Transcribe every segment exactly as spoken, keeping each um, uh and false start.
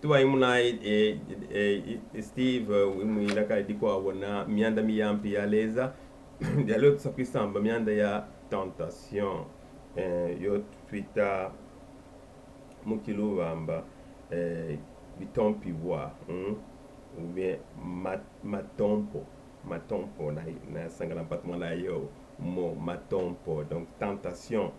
Tuwa imuna, eh, eh, eh, Steve, eh, imwila kadi kwa wona mianda miyampe ya Leza. Dialo tusa kwisamba mianda ya tentation. Eh, yo twita mu Kiluvamba, eh, bitompiwa, mm? Ou bien ma-, matompo. Matompo, na, na sangala mpata mwana yo mo matompo. Donc, tentation.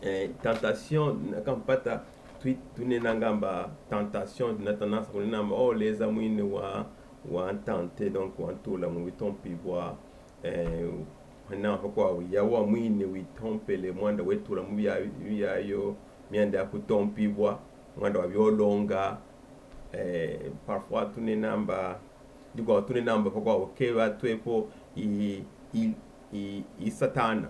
Eh, tentation, na kampata, twi-, tunena ngamba tentation, na tendance kunena ngamba, oh, Leza mwine wa, wa ntente, donc wa ntula mu bitompiwa, eh, na fa kwa, ya wa mwine witompele, mwanda wetula mu bia, bia yo, mianda ya kutompiwa, mwanda wa biolonga, eh, parfois tunena ngamba, dikwa tunena ngamba fa kwa, okeba twepo i, i, i, i Satana.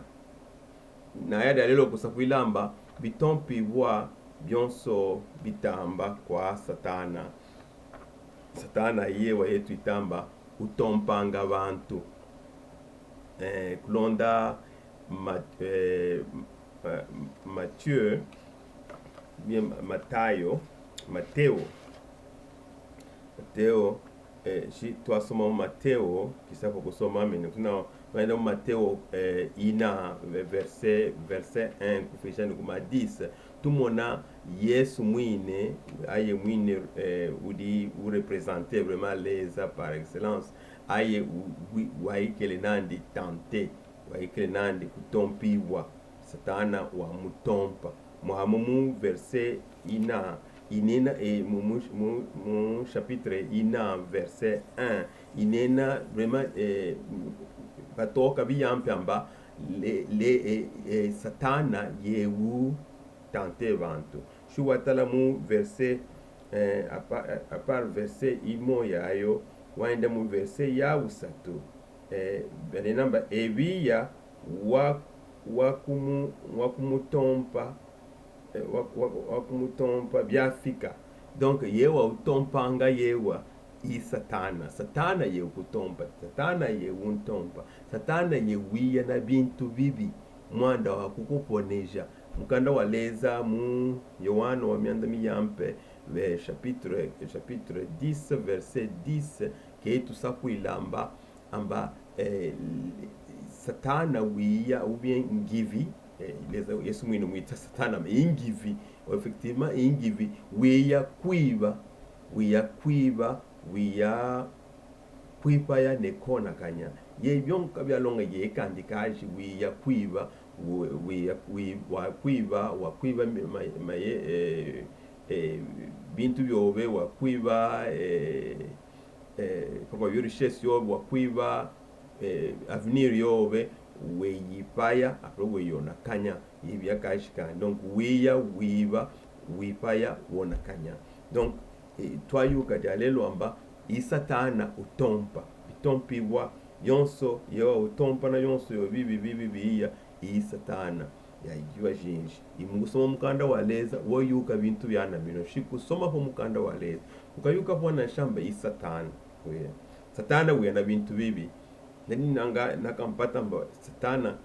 Na ya dialelo kusa kwilamba, bitompiwa bionso bitamba kwa Satana. Satana ye wa ye twitamba utompanga bantu. Eh, kulonda Ma-, eh, eh, Mathieu, bien Matayo, Mateo. Mateo, eh, si twasoma mu Mateo, kisa fa kusoma mene, kuna, wenda mu Mateo, eh, ina, ve-, verset, verset un, kufika ni kuma dix. Tumona Yesu mwine, aye mwine, eh, udi, u représenter vraiment Leza par excellence. Aye u-, wi-, waikele nandi tenter, waikele nandi kutompiwa. Satana wamutompa. Mwaha mu verset ina, inena, eh, mu, mu, mu, mu chapitre ina, verset un, inena vraiment, eh, batoka biyampe amba, le, le, eh, eh, Satana ye u tenter bantu. Si watala mu verset, eh, à part, à part verset imoya yo, wayenda mu verset ya wusatu. Eh, banena amba ebiya wa, wa kumu-, wa kumutompa, eh, wa, wa, wa kumutompa biafika. Donc, ye wa utompanga ye wa i Satana. Satana ye ukutompa. Satana ye untompa. Satana ye wiya na bintu bibi. Mwanda wa kukuponeja. Mukanda wa Leza mu Yoano wa mianda miyampe, ve chapitre, chapitre dix, verset dix, ke tusa kwilamba, amba, eh, Satana wiya, ou bien ngivi, eh, Leza, Yesu mwine mwita Satana, mais i ngivi, effectivement, i ngivi, wiya kwiba, wiya kwiba, wiya kwipaya ne konakanya. Ye bionka bialonga ye kandikaji, wiya kwiba, wi-, wiya kwi-, wa kwiba, wa kwiba ma-, ma-, maye, eh, eh, bintu biobe, wa kwiba, eh, eh, papa yo richesse yobe, wa kwiba, eh, avenir yobe, weyipaya, après weyonakanya, ye biakaji kani. Donc, wiya, wiba, wipaya, wonakanya. Donc, eh, twayuka dialelo amba, i Satana utompa, bitompiwa, yonso, ye wa utompa na yonso yo bibi, bibi, biya, i Satana. Ya, ikiwa jinji. I mu kusoma mukanda wa Leza, wayuka bintu biana bino. Si kusoma fo mukanda wa Leza, ukayuka fo na shamba i Satana. Wiya. Satana wiya na bintu bibi. Nani nanga na kampata amba Satana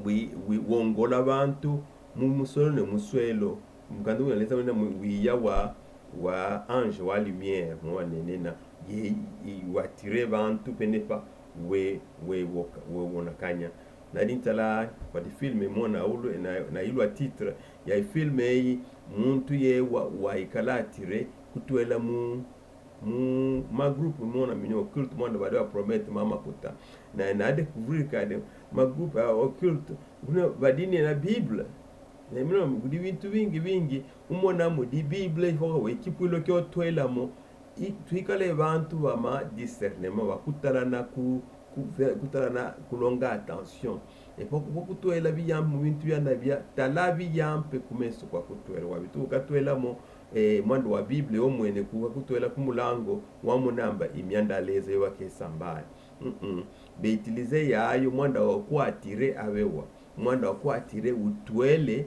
wi-, wi-, wongola bantu mu musolo ne muswelo. Mukanda wa Leza wena mu-, wiya wa, wa ange wa lumière, mo wanenena. Ye, i-, wa attirer bantu pene pa we, we woka-, we wonakanya. Nani ntala, kwa di film mona ulu, na, na ilwa titre ya film eyi, muntu ye wa, waikala attirer, kutwela mu, mu ma groupe mona mini occulte, mona badi wa promettre mama kuta. Na, na découvrir kadi, ma groupe, ah, occulte, kuna badini na Bible. Na mino, kudi bintu bingi, bingi, umona mu di Bible, ifoka we kipwilo kio twela mo, i-, twikale bantu ba ma discernement, ba kutalana ku, ku, kutalana kulonga attention. E po, po kutwela biyampe mu bintu biana bia, tala biyampe ku meso kwa kutwela. Wa bitu katwela mo, eh, mwanda wa Bible yo mwene ku, kutwela ku mulango, wamona amba i mianda Leza yo wakesa mbali. Mm-mm. Be utiliser yayo mwanda wa ku attirer abewa. Mwanda wa ku attirer utwele,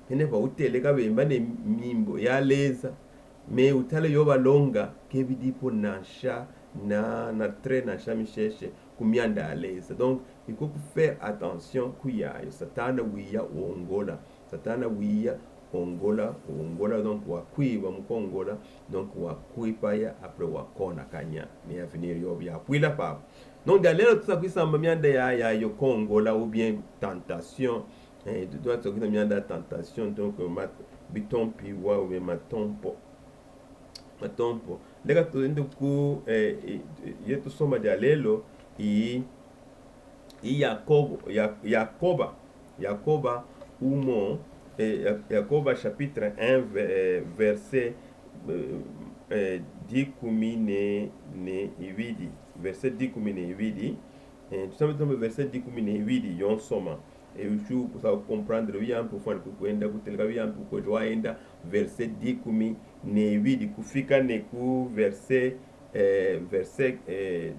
pene pa utele kabemba ne mimbo ya Leza. Mais utala yo balonga, ke bidi po nansha, na, na trait nansha misheshe, ku mianda ya Leza. Donc, il faut ku faire attention ku yayo. Satana wiya wongola. Satana wiya ongola, ongola, donc wa kwiba mu kongola, donc wa kwiba ya, après wa kona kanya, ni avenir yo ya pwila pa. Donc, dialelo tusa kwisamba mianda ya, ya yo kongola ou bien tentation. Eh, tu, tusa kwisamba mianda tentation, donc, ma, bitompiwa ou bien matompo. Matompo. Leka tuende ku, eh, eh, yetu soma dialelo, i, i Yakobo, Ya-, Yakoba, Yakoba umo, eh, Ya-, Yakoba chapitre un, ve-, eh, verset, eh, eh, dikumi ne, ne ibidi. Verset dikumi ne ibidi. Eh, tusome, tusome verset dikumi ne ibidi, yo nsoma. E usi kusa comprendre biyampi, ufwani ku-, kwenda kuteleka biyampi, kweto wayenda verset dikumi ne ibidi kufika ne ku verset, eh, verset, eh,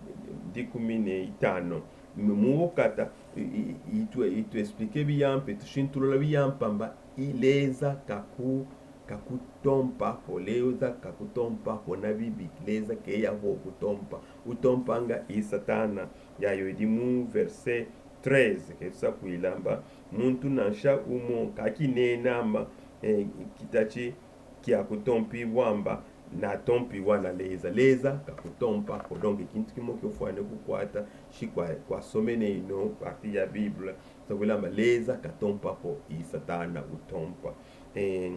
dikumi ne itano. Mu, mu wo kata, i, i, itu, itu expliquer biyampi, tushintulula biyampi amba, i Leza kaku, kakutompa ho, Leza kakutompa ho na bibi, Leza keya ho kutompa. Utompanga i Satana. Yayo idi mu verset treize, ke tusa kwila amba, muntu nansha umo ka kinena amba, eh, kita ti kia kutompiwa amba, natompiwa na Leza. Leza kakutompa ho. Donc, kintu kimo ke ufwani kukwata, si kwa, kwa somene ino partie ya Bible, tusa kwila amba Leza katompa ho, i Satana utompa. Eh,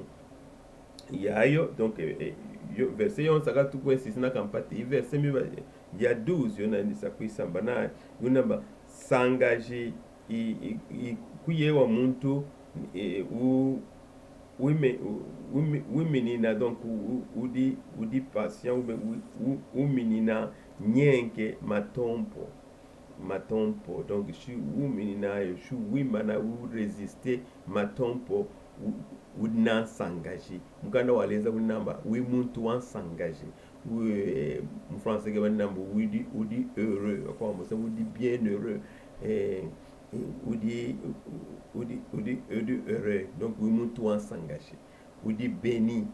yayo, donc, eh, eh, yo, verset yo nsaka tu kwe sisina kampati, i verset mi ba, ya douze, yo nandi sa kwisamba na, yo namba, sangaji, i, i, i, kuye wa muntu, eh, u, wime-, u, wime-, wiminina, donc, u, u, udi, udi patient, wime-, u, u, wiminina nyenke matompo. Matompo. Donc, si wiminina yo, si wimana, u résister matompo, u, u na nsangaji. Mukanda wa Leza wina amba, wi muntu wa nsangaji. Wi, eh, mu français ke bani namba, udi, udi heureux. Kwa mose, udi bienheureux. Eh, eh, udi, udi, udi, udi heureux. Donc, wi muntu wa nsangaji. Udi béni.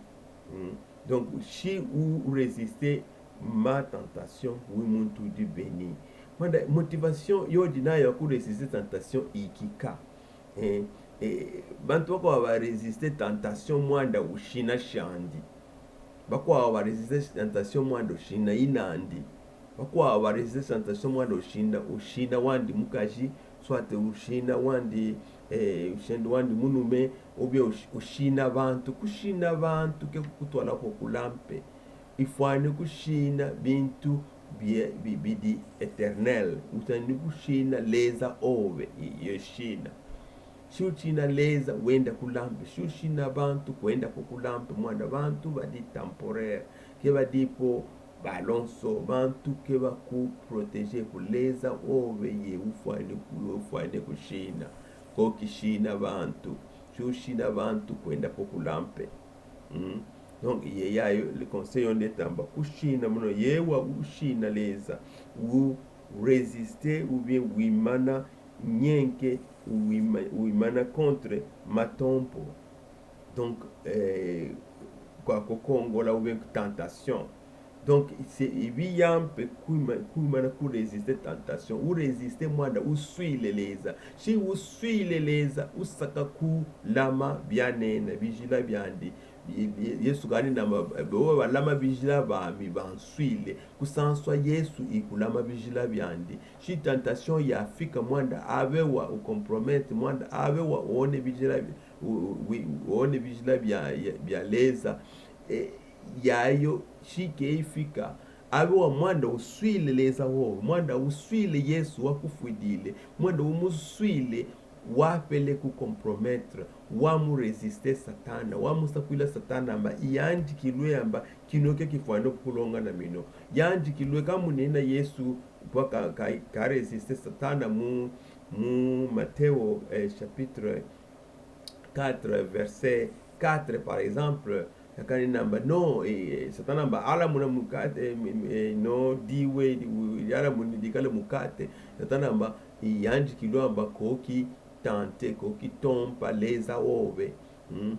Hmm. Donc, si u résister ma tentation, wi muntu udi béni. Manda motivation yo dina ya ku résister tentation ikika. Eh, eh, bantu bakuwa ba résister tentation mwanda ushina shandi. Bakuwa ba résister tentation mwanda ushina inandi. Bakuwa ba résister tentation mwanda ushina, ushina wandi mukaji, soit ushina wandi, eh, ushina wandi munume, ou bien ush-, ushina bantu, kushina bantu ke kukutwala ko ku lampe. Ifwani kushina bintu bie-, bi-, bidi éternel. Utani kushina Leza obe, i-, yo shina. Si ushina Leza, wenda ku lampe. Si ushina bantu, kwenda ko ku lampe. Mwana bantu badi temporaire. Ke badi po balonso, bantu ke baku protéger ko. Leza obe ye ufwani ku-, ufwani kushina. Ko kishina bantu. Si ushina bantu, kwenda ko ku lampe. Mm. Donc, ye yayo, le conseil yo nde tamba, kushina muno, ye wa ushina Leza, u résister ou bien wimana nyenke, wima-, wimana contre matompo. Donc, eh, kwa ko kongola ou bien tentation. Donc, c'est, i biyampi kwima-, kwimana ku résister tentation. U résister mwanda uswile Leza. Si uswile Leza, usaka kulama bianena, bijila biandi. Ye-, Ye-, Yesu kani namba, bo balama bijila bami banswile. Kusanswa Yesu ikulama bijila biandi. Si tentation yafika mwanda abe wa u compromettre, mwanda abe wa one bijila bi-, u-, u-, wi-, one bijila bia, bia, bia Leza. Eh, yayo, si ke ifika, abe wa mwanda uswile Leza wo, mwanda uswile Yesu wakufwidile, mwanda umuswile, wapele ku compromettre, wamu résister Satana, wamusakwila Satana amba, yandikilwe amba, kino ke kifwani kukulonga na mino. Yandikilwe, ka munena Yesu, bwa ka, ka, ka résister Satana mu, mu Matthieu, eh, chapitre quatre, verset quatre, par exemple, yakani namba, non, eh, eh, Satana amba, ala muna mukate, eh, eh, eh, no, diwe, di, u-, ala muna dikala mukate. Satana amba, eh, yandikilwe amba, ko ki tenter, ko ki tromper Leza obe. Hmm?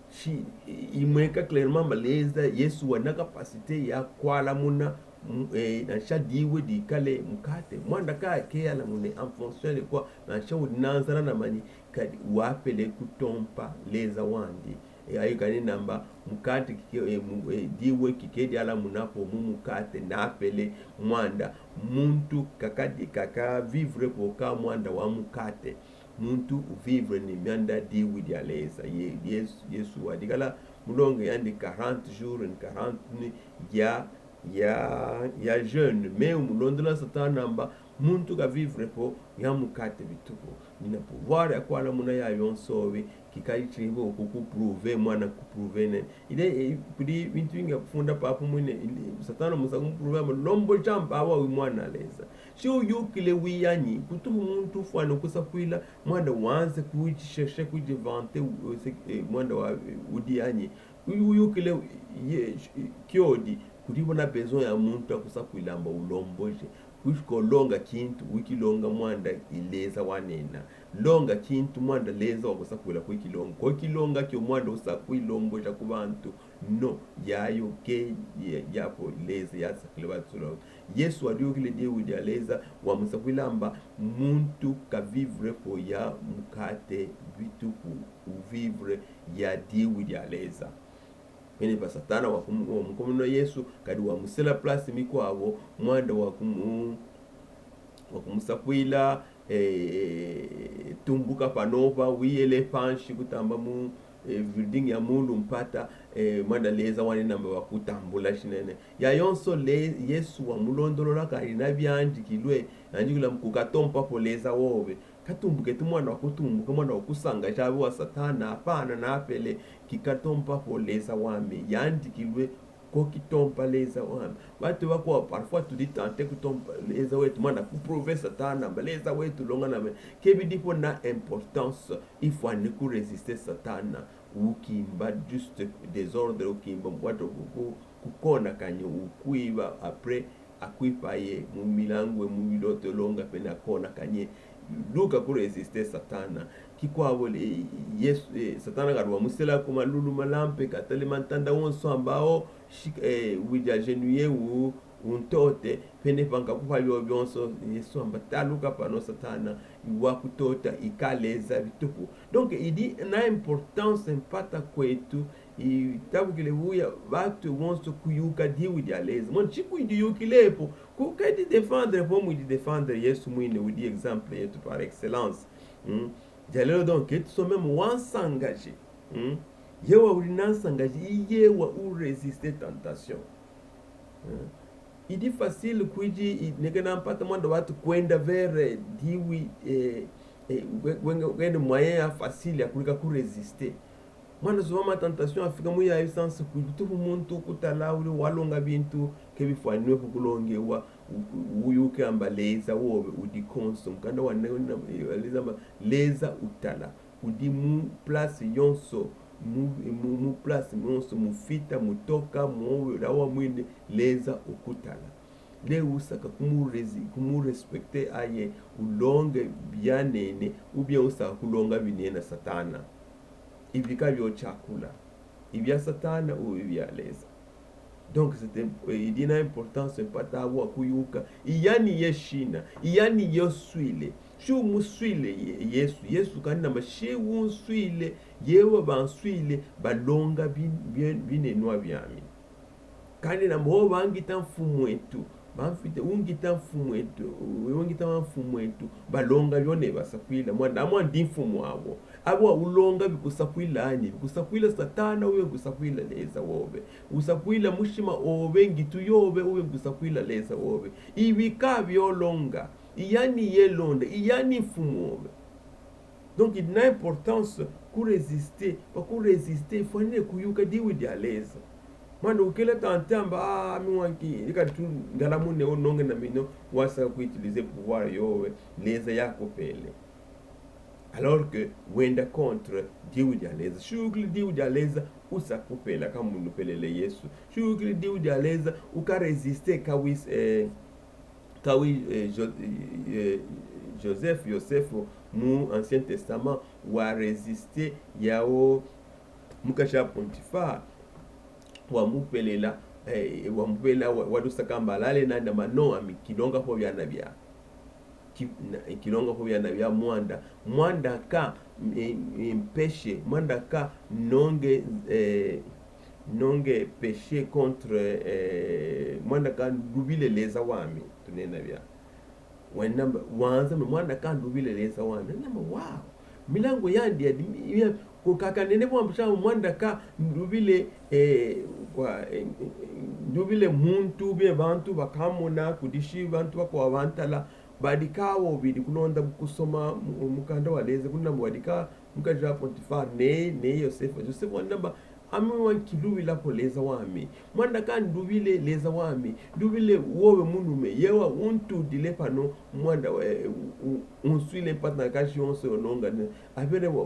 Si, i, imweka clairement amba Leza, Yesu wana capacité ya kwalamuna, mm, eh, nansha diwe dikale mukate. Mwanda ka ke yalamune en fonction de quoi, nansha wudi na nzala na mani, kadi wapele kutompa Leza wandi. E, ayo kani namba mukate kike, e, mu, e, diwe kike dialamuna po mu mukate napele mwanda. Muntu kakadi, kaka vivre po ka mwanda wa mukate. Muntu u vivre ni mianda diwe dia Leza. Ye, Yesu, Yesu wadikala mulonga yandi quarante jours ni quarante nuits ya ya, ya jeûne, mais umulondola Satana amba muntu ka vivre po ya mukate bituku. Nina pouvoir ya kwalamuna ya yonso wi, kikali tibo ku, ku prouver, mwana ku prouver ne. Ile, e, kudi bintu bingi ya kufunda papu mwine, ile, Satana musa kumu prouver amba lombo jamba awa wi mwana Leza. Si uyukile wi yani, kutuhu muntu fwana kusakwila, mwanda wanze kuji chercher, kuji vanter, u, u, se, e, mwanda wa, e, udi yani. Uyu, uyukile ye, kiodi, kudi bo na besoin ya muntu akusakwila amba ulomboje. Kushi ko longa kintu, wikilonga mwanda i Leza wanena. Longa kintu mwanda Leza wakusakwila kwikilonga. Ko kilonga kio mwanda usakwilomboja ku bantu. No, yayo ke, ya, yapo Leza yasakile batula. Yesu wadiukile diwi dia Leza, wamusakwila amba muntu ka vivre po ya mukate bituku, u vivre ya diwi dia Leza. Pene pa Satana wakum-, wamukomona Yesu, kadi wamusela place mikwabo, mwanda wakumu-, wakumusakwila, eh, tumbuka panova, wiyele panshi kutamba mu, eh, building ya mulu mpata, eh, mwanda Leza wanena amba wakutambula shinene. Ya yonso le, Yesu wamulondolola kadi na biandikilwe, yandikila mu kukatompa po Leza wobe. Katumbuke tu mwana wakutumbuka, mwana wakusanga jabi wa Satana, apana napele, kikatompa po Leza wami, yandikilwe ko kitompa Leza wami. Batu bakwa, parfois tudi tenter kutompa Leza wetu, mwana kuprouver Satana, amba Leza wetu longa nami. Ke bidi po na importance, il faut ni kurésister Satana. Ukimba juste désordre, ukimba mbwato ku, ku, kukonakanye, ukwiba, après, akwipaye mu milangu, mu biloto longa pene akonakanye. Luka kurésister Satana. Kikwabo le, Yesu, eh, Satana kadi wamusela ku malulu malampe, katale mantanda wonso amba o, shik-, eh, widi agenouiller u, untote, pene panka kupa bio bionso, Yesu amba taluka pano Satana, iwa kutota, i ka Leza bituku. Donc, idi na importance mpata kwetu, i tabukile buya, batu wonso kuyuka diwi dia Leza. Mon chiku idi yukile po, ku kedi défendre po mu idi défendre Yesu mwine, udi exemple yetu par excellence. Hmm? Dia lelo donc, que tu sois même wansanga je. Hmm? Yewa udi nansanga je, i yewa u résister tentation. Hmm? Idi facile kwiji, i, neke na mpata mwanda watu kwenda vers, eh, diwi, eh, eh, we-, wenge, wenge moyen ya facile ya kulika kurésister. Mwana zova ma tentation afika mu ya essence ku tufu muntu kutala uli walonga bintu ke bifwaniwe ku kulongewa, u-, u-, uyuke amba Leza wobe udi konso. Mukanda wa ne-, na-, eh, Leza amba, Leza utala. Udi mu place yonso, mu, mu, mu place yonso, mu fita, mu toka, mu wobe, la wamwine, Leza ukutala. Le usaka kumu rési-, kumu respecter aye, ulonge bianene, ou bien usaka kulonga binene na Satana. Ibi ka bio chakula. Ibia Satana ou ibia Leza. Donc, c'est imp-, eh, idi na importance mpata wa kuyuka. I yani ye shina, i yani yo swile. Si umuswile ye-, Yesu, Yesu kani namba si unswile, yewa banswile, balonga bin-, bin-, binenwa biami. Kani namba o bangita mfumu etu, bamfite, ungita mfumu etu, ungita mfumu etu, balonga bione basakwila, mwanda, mwandi mfumu abo. Abo ulonga bikusakwila ani, bikusakwila Satana, ube bikusakwila Leza wobe. Usakwila mushima obe, ngitu yobe, ube bikusakwila Leza wobe. Ibi ka biolonga, i yani yelonda, i yani mfumu obe. Donc, idi na importance kurésister, pa kurésister, fwanile kuyuka diwi dia Leza. Mwana ukele tenter amba, ah, mi wanki, ika tu ngala mune ononge na mino, wasaka kuutiliser pouvoir yowe, Leza yakupele. Alors que wenda contre diwi dia Leza. Si uyukile diwi dia Leza, usakupela ka munu pelele Yesu. Si uyukile diwi dia Leza, uka résister ka wis-, eh, ka wi-, eh, Jo-, eh, Joseph, Yosef, mu Ancien Testament, wa résister yao, Mukazi a Potifare wamupelela, eh, wamupelela, wa, walusa kamba lala nandi amba: Non, ami, kilonga vo biana bia. Ki, na, kilonga vo biana bia mwanda. Mwanda ka, eh, eh, péché, mwanda ka nonge, eh, nonge péché contre, eh, mwanda ka ndubile Leza wami, tunena bia. Wena amba, wanza amba mwanda ka ndubile Leza wami. Namba, wow. Milangu yandi yadi, ya, ko kaka nene bwambusha mwanda ka ndubile, eh, kwa, eh, eh, ndubile muntu, bie bantu bakamona, kudishi bantu bakwa bantala, badika wo bidi kulonda kusoma mu-, mukanda wa Leza, kuna badika mukazi a Potifare, ne, ne Yosefa. Yosefa wena amba, ami wa nkilubila ko Leza wami. Mwanda ka ndubile Leza wami. Ndubile wowe munume. Yewa untudile pano mwanda, eh, u-, u-, unswile mpata na kazi yonso yononga ne. Abele wa,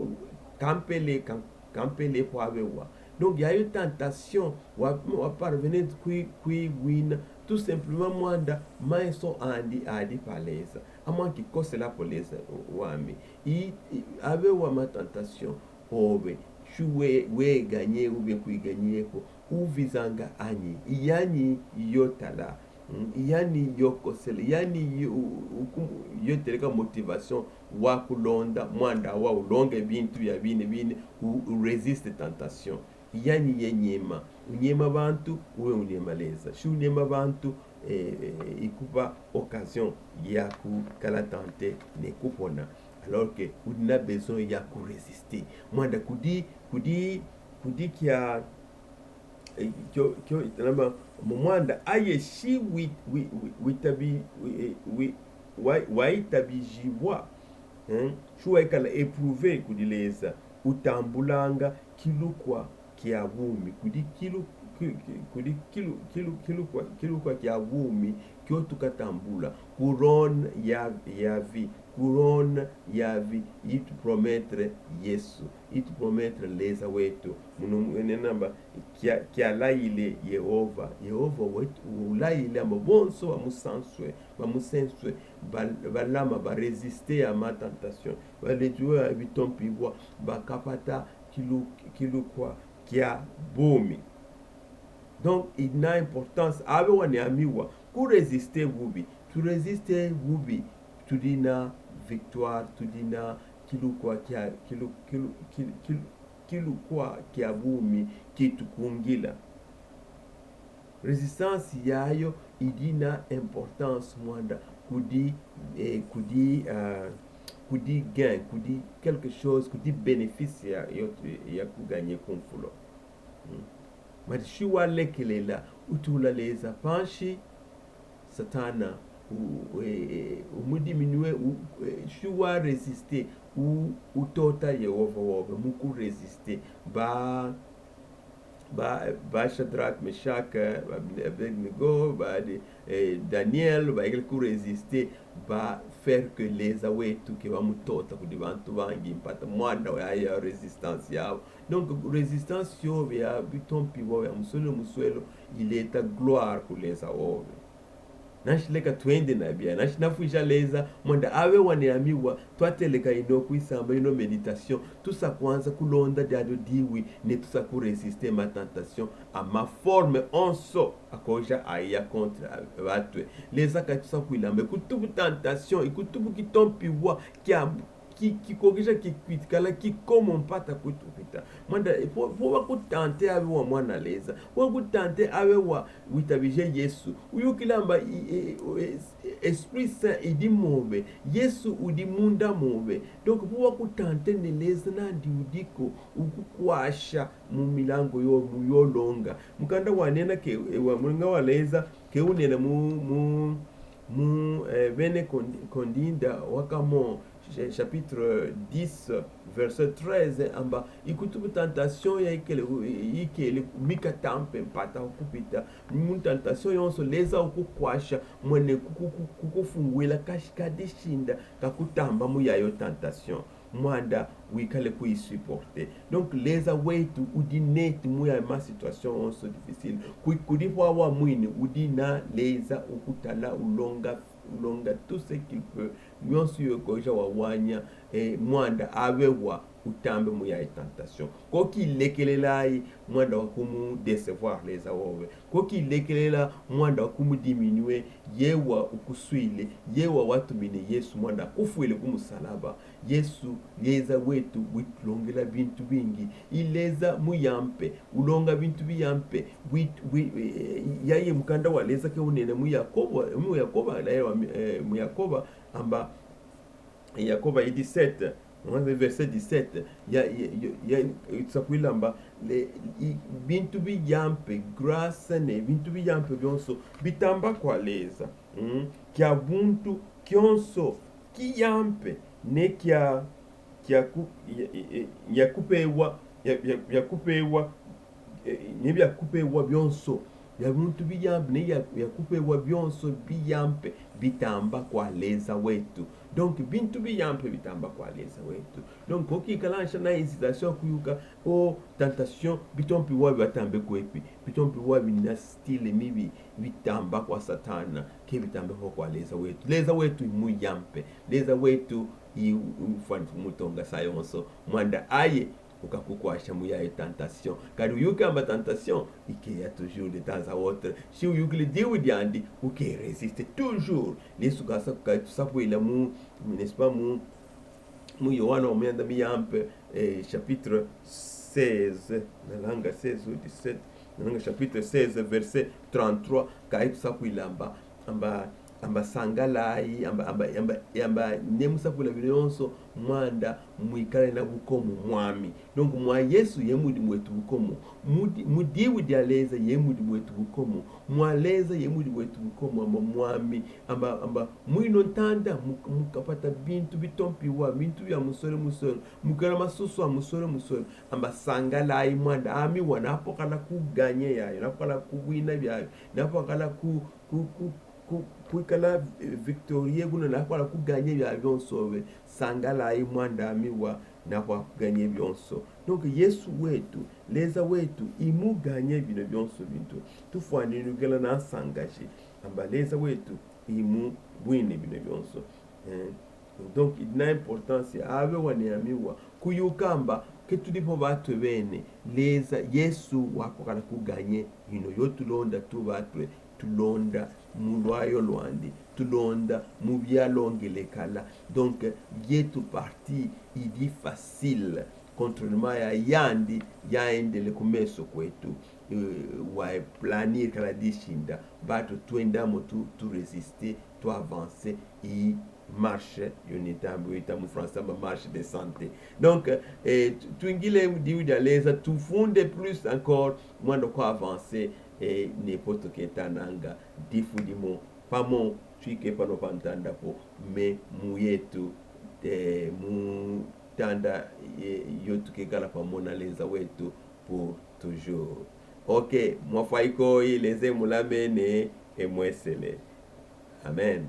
kampele, kam-, kampele kwa abewa. Donc, yayo tentation, wa, wa parvenir kui, kui wina. Tout simplement, mwanda, maye so andi, adi pa Leza. Amwa nkikosela ko Leza wami. I, i, abewa ma tentation. Obe, si we, we gagner ou bien kui gagner ko, uvizanga anyi, i anyi yo tala, mm, i anyi yo kosele, i anyi yo, u-, u-, ku-, yo teleka motivation wa kulonda, mwanda wa ulonge bintu bia bine bine, u, u résiste tentation. I anyi ye nyema, unyema bantu, ube unyema Leza. Si unyema bantu, eh, eh, ikupa occasion ya kukala tenté ne kupona. Alors que udina besoin ya ku résister. Mwanda kudi, kudi, kudi kia, eh, kio, kio, italama, mu mwanda, aye si wi, wi, wi, witabi, wi, eh, wi, wa, waitabijibwa, hein? Si waikala éprouvé kudi Leza, utambulanga kilukwa kia bumi, kudi kilu-, ki-, ki-, kudi kilu-, kilu-, kilukwa, kilukwa kia bumi, kio tukatambula. Couronne ya, ya vie, couronne ya vie, itu promettre Yesu, itu promettre Leza wetu. Munu mwene namba, kia, kia layile Yehova, Yehova wetu, ulayile amba bonso bamusanswe, bamusenswe, ba, balama, ba résister à ma tentation. Balejue bitompiwa, bakapata kilu-, kilukwa kia bumi. Donc, ina importance, abe wani ami wa, ku résister bubi, tu résister bubi, tudina victoire, tudina kilukwa kia, kilu-, kilu-, kilu-, kilu-, kilukwa kia bumi, kitukungila. Résistance yayo idina importance mwanda kudi, eh, kudi, ah, kudi gain, kudi quelque chose, kudi bénéfice ya, yo, ya ku gagner ku mfulu. Hmm. Madi si walekelela, utula Leza pansi, Satana, u, eh, umudiminu, u, eh, si wa résister, u, utota Yehova wobe, mu ku résister, ba, ba, ba Shadrach, Meshach, ba Abednego, ba de, eh, Daniel, baikele ku résister, ba faire que Leza wetu ke bamutota kudi bantu bangi mpata, mwanda wa ya résistance yabo. Donc, résistance yobe ya bitompiwa ya muswelo muswelo, ileta gloire ku Leza wobe. Nansi leka twende na bia, nansi nafwija Leza, mwanda awe wani ami wa, twateleka ino kwisamba ino méditation, tusa kwanza kulonda diadio diwi, ne tusa ku résister ma tentation, a ma forme onso, akoja aya contre a, batwe. Leza ka tusa kwilamba, ikutubu tentation, ikutubu kitompiwa, kia ki, kikokesha ki, kikala kikomo mpata kwitukita. Mwanda, eh, vo, vo bakutenter awe wa mwana Leza, vo bakutenter awe wa witabije Yesu, uyukila amba, i, e, e, Esprit Saint idi mobe, Yesu udi munda mobe. Donc, vo bakutenter ne Leza nandi udiko, ukukwasha mu milango yo, mu yo longa. Mukanda wanena ke, e, wa, mulinga wa Leza, ke unena mu, mu, mu, eh, bene kondi-, kondinda wa Kamon, cha-, chapitre dix, verset treize, amba ikutubu tentation ya ikele, ikele mika tampe mpata ukupita. Mu tentation yonso Leza ukukwasha, mwene kuku-, kuku-, kukufungwila kashi ka dishinda, kakutamba mu yayo tentation. Mwanda wikale kuyisupporter. Donc, Leza wetu udi netu mu ya ma situation onso difficile. Kudi, kudi vwa wamwini, udi na Leza ukutala, ulonga, ulonga tout ce qu'il peut. Yonso yo koja wawanya, eh, mwanda awe wa utambe mu yayi tentation. Ko kilekelela yi mwanda wa kumu décevoir leza wowe. Ko kilekelela mwanda wa kumu diminuer, ye wa ukuswile, ye wa watumine Yesu mwanda akufwile ku musalaba. Yesu, leza wetu, witulongela bintu bingi. I leza muyampe, ulonga bintu biyampe. Wit-, wi-, eh, yayi mukanda wa leza ke unena mu Yakoba, mu Yakoba, la ya wa, eh, mu Yakoba, amba, Yakoba i dix-sept, verset dix-sept, ya, ya, ya, ya, tusakwilamba, le, i, bintu biyampe, grâce ne bintu biyampe bionso, bitamba kwa leza. Mm? Kia buntu kionso, kiyampe, ne kia, kia ku-, ya, ya, ya kupewa, ya, ya, ya kupewa, eh, ne bia kupewa bionso. Bia bintu biyampe, ne ya, ya kupewa bionso biyampe, bitamba kwa leza wetu. Donc, bintu biyampe bitamba kwa leza wetu. Donc, ko kikala nsha na hésitation kuyuka, o tentation, bitompi wa biatambe kwepi, bitompi wa bina style mibi, bitamba kwa Satana, ke bitambe ho kwa leza wetu. Leza wetu i muyampe, leza wetu i, ufwani kumutonga sa yonso. Mwanda aye, ukakukwasha mu yayi tentation. Kadi uyuki amba tentation, ikeya toujours de temps à autre. Si uyukile diwi diandi, uke résister toujours. Yesu kasa, katusakwila mu, n'est-ce pas, mu, mu Yoane wa muyanda miyampe, eh, chapitre seize, nalanga seize ou dix-sept, nalanga chapitre seize, verset trente-trois, kayi tusakwilamba, amba, amba sangalayi, amba, amba, amba, amba ne musakwila bino yonso, mwanda mwikale na bukomo mwami. Donc, mwa Yesu ye mudi mwetu bukomo. Mudi, mu diwi dia leza ye mudi mwetu bukomo. Mwa leza ye mudi mwetu bukomo, amba mwami, amba, amba, mwino ntanda, mu-, mukapata bintu bitompiwa, bintu bia musole musole, mukala masusu a musole musole, amba sangalayi mwanda, ami wa napokala ku gagner yayo, napokala ku wina biayo, napokala ku, ku, ku, ku, kwikala, eh, victorieux kuna, napokala ku gagner bia bionso be, sangalayi mwanda, ami wa napokala ku gagner bionso. Donc, Yesu wetu, leza wetu, i mu gagner bino bionso bintu. Tufwani nukela na nsangaji, amba leza wetu, i mu wini bino bionso. Eh, donc, ina importance, awe wa ne ami wa, kuyuka amba, ke tudi po batwe bene, leza, Yesu wakokala ku gagner, ino yo tulonda tu batwe, tulonda mu lwayo lwandi, tulonda mu bialongelekala. Donc, yetu partie idi facile, contrairement ya yandi, yaendele ku meso kwetu, eh, wa planir kala dishinda, batwe twenda mo tu, tu résister, tu avancer, i marche, yo ni tambu, yo ita mu français, ma marche de santé. Donc, eh, tu-, twingile diwi dia leza, tufunde plus encore, mwando kwa avancer, eh, ne poto ke tananga, difudimo, pamo, twike pano pa ntanda po, mais mu yetu, eh, mu ntanda, eh, yo tukekala pamo na leza wetu pour toujours. Ok, mwafwa iko, i leza mulamene, e mwesele. Amen.